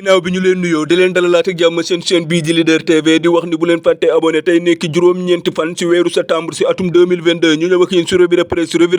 ginnaaw bi ñu leen nuyoo di leen dalalaat ak jàmm seen chaîne bii di Leader TV di wax ni bu leen fàtte abonné tey nekk juróom-ñeenti fan ci weeru septembre ci atum 2022 ñu ñëw ak yéen ci revue de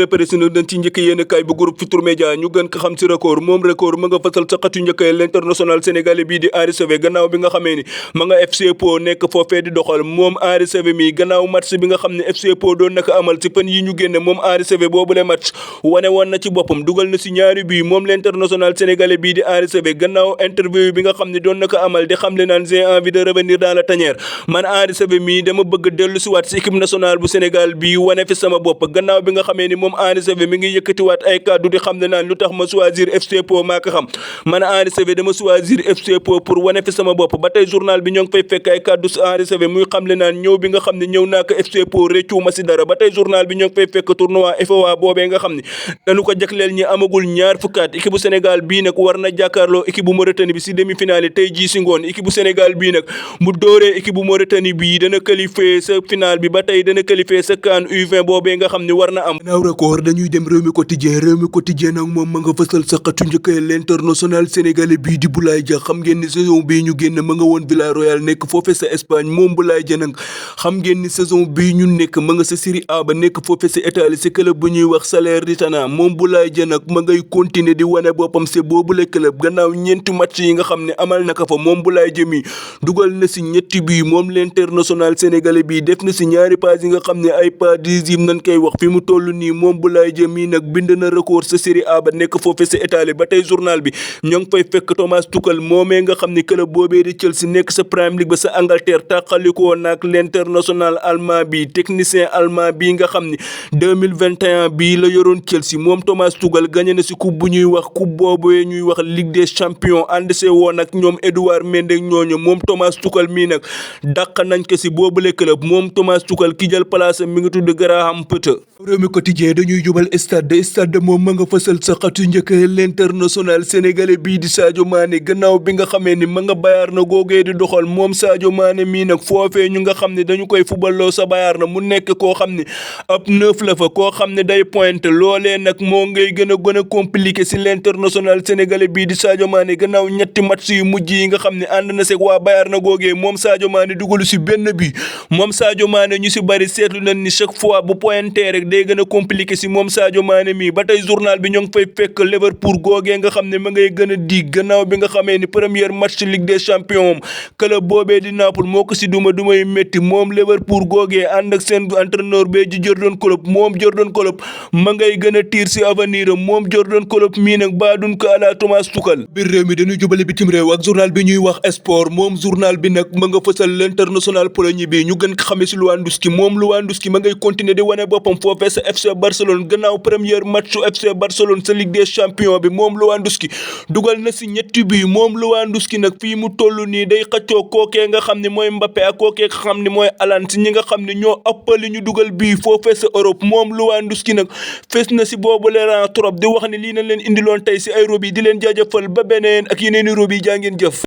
presse nag dañ ci njëkk yéen kaay bu groupe Futurs Médias ñu gën ko xam ci record moom record ma nga fasal sa xatu njëkk l'international sénégalais bii di Henri Saivet gannaaw bi nga xamee ni ma nga FC Po nekk foofee di doxal moom Henri Saivet mi gannaaw match bi nga xam ne FC Po doon naka amal ci fan yi ñu génne moom Henri Saivet boobule match wane woon na ci boppam dugal na ci ñaari bii moom l'international sénégalais bii di Henri Saivet gannaaw interview bi nga xam ne doon na ko amal di xam le naan j'ai envie de revenir dans la tanière man Henri Saivet mii dama bëgg dellu si waat si équipe nationale bu Sénégal bii wane fi sama bopp gannaaw bi nga xamee ni moom Henri Saivet mi ngi yëkkatiwaat ay kàddu di xam le naan lu tax ma choisir FC Po maa ko xam man Henri Saivet dama choisir FC Po pour wane fi sama bopp ba tey journal bi ñoo ngi fay fekk ay kàddu si Henri Saivet muy xam le naan ñëw bi nga xam ne ñëw naa ko FC Po réccu ma si dara ba tey journal bi ñoo ngi fay fekk tournoi FOA boobee nga xam ne dañu ko jagleel ñi amagul ñaar fukkaat équipe bu Sénégal bii nag war na jàkkaarloo équipe bu Mauritanie bi si demi-finale tey jii si ngoon équipe bu Sénégal bii nag mu dooree équipe bu Mauritanie bii dana qualifié sa finale bi ba tey dana qualifié sa CAN U20 boobee nga xam ne war na am. Naaw record dañuy dem Rewmi Quotidien nag moom ma nga fësal sa xatu njëkk l'international sénégalais bii di Boulaye Dia xam ngeen ni saison bii ñu génn ma nga woon Villarreal nekk foofee sa Espagne moom Boulaye Dia nag xam ngeen ni saison bii ñu nekk ma nga sa Serie A ba nekk foofee sa Italie si club bu ñuy wax Salernitana moom Boulaye Dia nag ma ngay continuer di wane boppam si boobule club gannaaw ñeenti match yi nga xam ne amal na ko fa moom Boulaye Dia mi dugal na si ñetti bii moom l'international sénégalais bii def na si ñaari pass yi nga xam ne ay pas dixième nañ koy wax fi mu toll nii moom Boulaye Dia mi nag bind na record sa Serie A ba nekk foofee sa Italie ba tey journal bi ñoo ngi fay fekk Thomas Tuchel moomee nga xam ne club boobee di Chelsea nekk sa Premier League ba sa Angleterre tàqalikoo nag l'international allemand bi technicien allemand bii nga xam ne 2021 bii la yoroon Chelsea moom Thomas Tuchel gagné na si coupe bu ñuy wax coupe boobee ñuy wax Ligue des champions ànd see woon ak ñoom Edouard Mendy ñooñu moom Thomas Tuchel mii nag dàq nañ ko si boobule club moom Thomas Tuchel ki jël place mi ngi tudd Graham Potter. Rewmi Quotidien dañuy jubal stade moom ma nga fësal sa xatu njëkk l'international sénégalais bii di Sadio Mané gannaaw bi nga xamee ni ma nga Bayern na googee di doxal moom Sadio Mané mii nag foofee ñu nga xam ne dañu koy fuballoo sa Bayern na mu nekk koo xam ne ab neuf la fa koo xam ne day pointe loolee nag moo ngay gën a compliqué si l'international sénégalais bii di Sadio Mané gannaaw ñetti match yu mujj yi nga xam ne ànd na seeg waa Bayern na googee moom Sadio Mané dugalu si benn bi moom Sadio Mané ñu si bari seetlu nañ ni chaque fois bu pointé rek day gën a compliqué si moom Sadio Mané mii ba tey journal bi ñoo ngi fay fekk Liverpool googee nga xam ne ma ngay gën a diig gannaaw bi nga xamee ni premier match Ligue des champions moom club boobee di Naples moo ko si dumay métti moom Liverpool googee ànd ak seen entraîneur bee ji Jurgen Klopp moom Jurgen Klopp ma ngay gën a tiir si avenir am moom Jurgen Klopp mii nag baadun ko ala Thomas Tuchel biir réew mi dañuy jubale bitim réew ak journal bi ñuy wax sport moom journal bi nag ma nga fësal l'international polonais bi ñu gën ko xamee si Lewandowski moom Lewandowski ma ngay continuer di wane boppam foofee sa FC Barcelone gannaaw premier match su FC Barcelone sa Ligue des champions bi moom Lewandowski dugal na si ñetti bi moom Lewandowski nag fii mu toll nii day xëccoo kookee nga xam ne mooy Mbappé ak kookee nga xam ne mooy Haaland si ñi nga xam ne ñoo ëppali ñu dugal bii foofee sa Europe moom Lewandowski nag fes na si boobu leeran trop di wax ne lii nañ leen indiloon tey si ay rob yi di leen jaajëfal ba beneen ak yeneen i rob yi jaa ngeen jëf